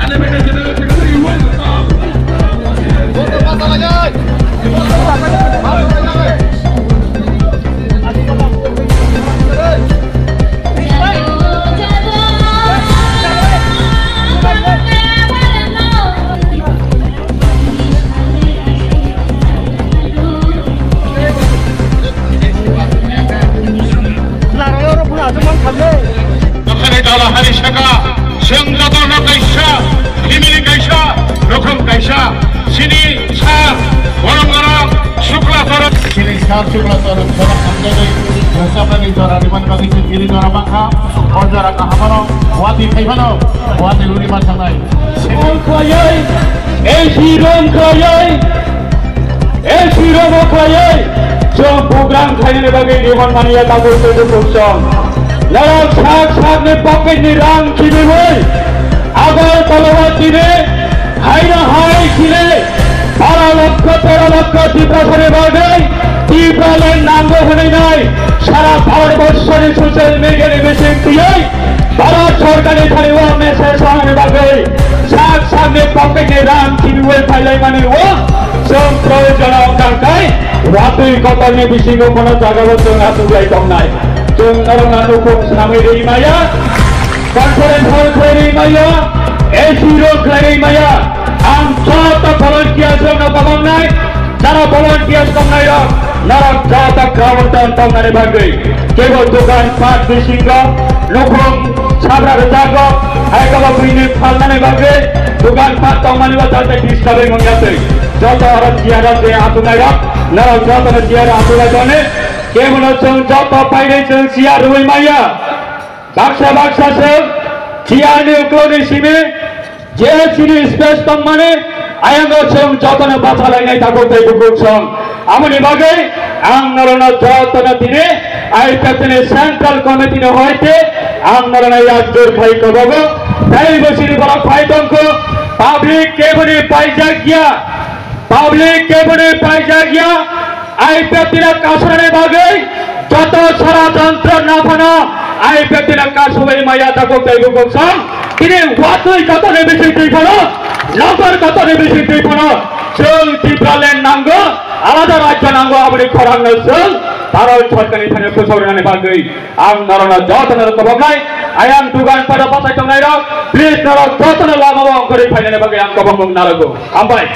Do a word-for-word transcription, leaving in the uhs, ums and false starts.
and the General Secretary, welcome. Dophani dala hari saka, chwng jotono kaisa, family kaisa, rokom kaisa, chini sir, borok borok, Shukla Charan. Chini sir Shukla Charan, borok hamjagwi, rwchapnani jora rimani bagwi chwng giri jora mankha, o jora kahamano, wati phaiphano, wati rwni manchanai. Rom khwlaiwi, A C rom khwlaiwi, A C rom khwlaiwi, chwng program khainani bagwi rihormani ya tabuk tei dukuk chwng. Norok sak sakni pocket ni rang khibiwi, Agartala o chini, haino hai chini, bara lokho tero lokho Tiprasani bagwi, Tipraland nango hwnwi nai, sara Bharat borshoni social media ni bising twiwi, Bharat Sorkarni thani o message rwna bagwi sak sakni pocket ni rang khibiwi phailaimani o chwng proyojon wngkha khe watwi kotorni bisingo bono jagao chwng achuk lai tongnai. Chwng norokno nukhung samwi rwi maya, conference hall khlai rwi maya, A C room khlai rwi maya. Ang joto volunteers rokno kwbang nai. Jara volunteers tongnairok, norok joto ground-o tongnani bagwi kebo dokan pat bisingo nukhung sabra rwjago, hai kebo buini phalnani bagwi dokan pat tongmani bo jate disturb wngya twi. Joto oro chair-o je achuknairok, norok jotono chair-o achuklai tongni. Kebono chwng joto painai chwng chair rwui manya. Baksa baksa chwng chair-ni ukloni simi Je chini space tongmani, ayango chwng jotono bachalainai takhuk tei bukhuk song. Aboni bagwi ang norokno jotono tini I P F T ni Central Committee ni hoite ang norokno yakjur khai kobogo. Tei bo chini borok phai tongkho, public keboni paijak ya. Public keboni paijak ya, I P F T no kasunani bagwi joto sara jontro naphano I P F T no kasubai maya takhuk tei bukhuk song. Tini watwi kotoni bising twi phano, nokbar kotoni bising twi phano, chwng Tipraland nango, alada rajya nango, aboni khorangno chwng Bharat Sarkarni thani phusaurinani bagwi ang norokno jotono koboknai, ayang dugan pada bachai tongnairok, please norok jotono lamao ongkhorwi phainani bagwi ang kobokmung narogo. Hambai.